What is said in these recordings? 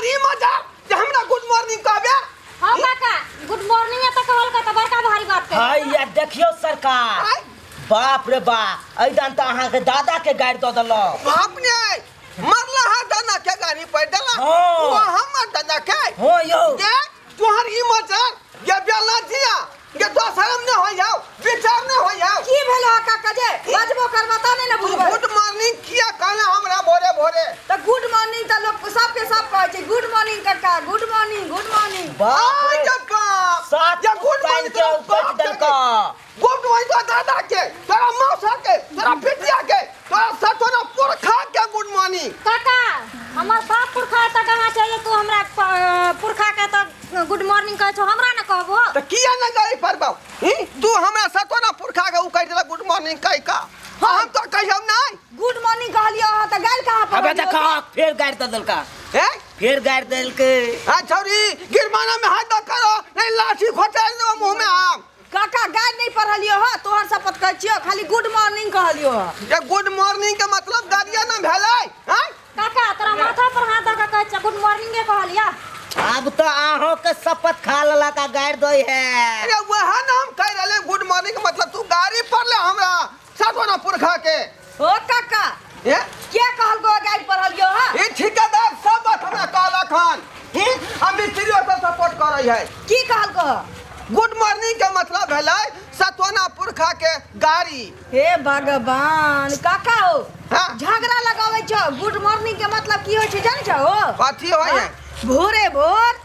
तोहर ई मजा जे हमरा गुड मॉर्निंग कहबे। हाँ काका, गुड मॉर्निंग तऽ कहल का तऽ बड़का भारी बात कह। हाय या देखियौ सरकार। आय। बाप रे बाप, एहिदान तऽ अहाँके दादा के गारि दऽ देलक। बाप ने मरला हा दादा के गाड़ी पड़ देला। हाँ। वो हमर दादा के। हाँ यौ। जे तोहर ई मजा ये बेला जिया ये तो शर्म नहीं हो जाओ, विचार नहीं हो जाओ। की भेलो हा काका जे बजबो करबा त नहीं ने तू बुझबै। गुड मॉर्निंग किया कहला हमरा भोरे भोरे? त गुड मॉर्निंग त लोग सबके सब कहै छै, गुड मॉर्निंग काका, गुड मॉर्निंग, गुड मॉर्निंग। बाप रे। आय बाप। सात ये गुड पानि मॉर्निंग के तोरा उपटि बाप देलक। के। गुड मॉर्निंग तोरा दादा के, तोरा मौसा के, तोरा बिटिया के, तोरा सतोना पुरखा के गुड मॉर्निंग। काका, हमर बाप पुरखा तऽ कहाँ छै तू हमरा पुरखा के तऽ गुड मॉर्निंग कहै छौ, हमरा न कहबो। तऽ किया न गाड़ी पड़बौ? ई तू हमरा सतोना पुरखा के उकैट देलक गुड मॉर्निंग कहि कऽ। हम तो कहियौ नहीं। गुड मॉर्निंग कहलियो अहाँ तऽ गालि कहाँ अबे पड़लियौ? देखा, फेर गारि दऽ देलका। हैं? फेर गारि देलकै। आ छौरी गिरमाना में हाथ दऽ करो नहीं लाठी खोचारि देबो मुंह में हम। काका गारि नहीं पढ़लियो ह, तोहर शपथ कहै छियो, खाली गुड मॉर्निंग कहलियो ह। ये गुड मॉर्निंग के मतलब गारिया ना भेलै? हैं? काका, तोरा माथा पर हाथ दऽ के कहै छियो, गुड मॉर्निंगे कहलिया। आब तऽ अहों के शपथ खा लेलक आ गारि दै है। अरे वह ना हम कह रहे गुड मॉर्निंग के मतलब तू गाड़ी पढ़ले हमरा सातोना पुरखा के। ओ काका, ये? के कहल गो गारि पढ़लियो ह? ई ठेकेदार सब बात हमरा कहलक हन। ही हम मिस्त्री ओकर सपोर्ट करै है। की कहल गो? गुड मॉर्निंग के मतलब भेलै सतोना पुरखा के गाड़ी। हे भगवान काका हो, हाँ? झगड़ा लगाबै छौ। गुड मॉर्निंग के मतलब की होइ छै जानै छौ? कथी होइ है? भोरे भोर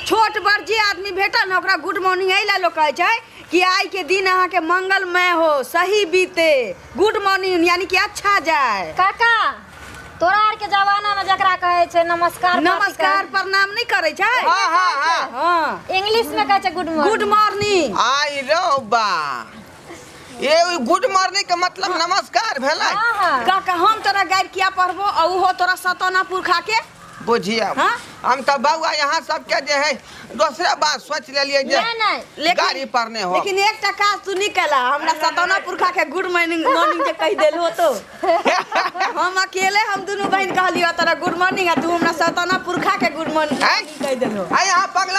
छोट बड़ जे आदमी भेटल ने ओकरा गुड मॉर्निंग एहि लए लोक कहै छै कि आइ के दिन अहाँके मंगलमय हो, सही बीते, गुड मॉर्निंग यानी कि अच्छा जाए। काका, तोरा आर के जमाना में जकरा कहै छै नमस्कार, नमस्कार प्रणाम नहीं करै छै? हाँ, हाँ, हाँ। हाँ। इंग्लिश में कहै छै गुड मॉर्निंग। Good morning. आई रो बा, ये गुड मॉर्निंग के मतलब नमस्कार भेलै। हाँ, हाँ। काका हम तोरा गारि किया पढ़बो आ उहो तोरा सतौना पुरखा के? बुझिया हाँ? हम तो बउआ यहाँ सबके जे है दोसरे बात सोच लेलिए जे नहीं, नहीं। लेकिन गाड़ी पढ़ने हो। लेकिन एकटा काज तू नहीं केला, हमरा सतौना पुरखा के गुड मॉर्निंग मॉर्निंग जे कहि देल हो तो हम अकेले हम दुनू बहन कहलियो तोरा गुड मॉर्निंग आ तू हमरा सतौना पुरखा के गुड मॉर्निंग हैं? कहि देल हो। आ यहाँ पगला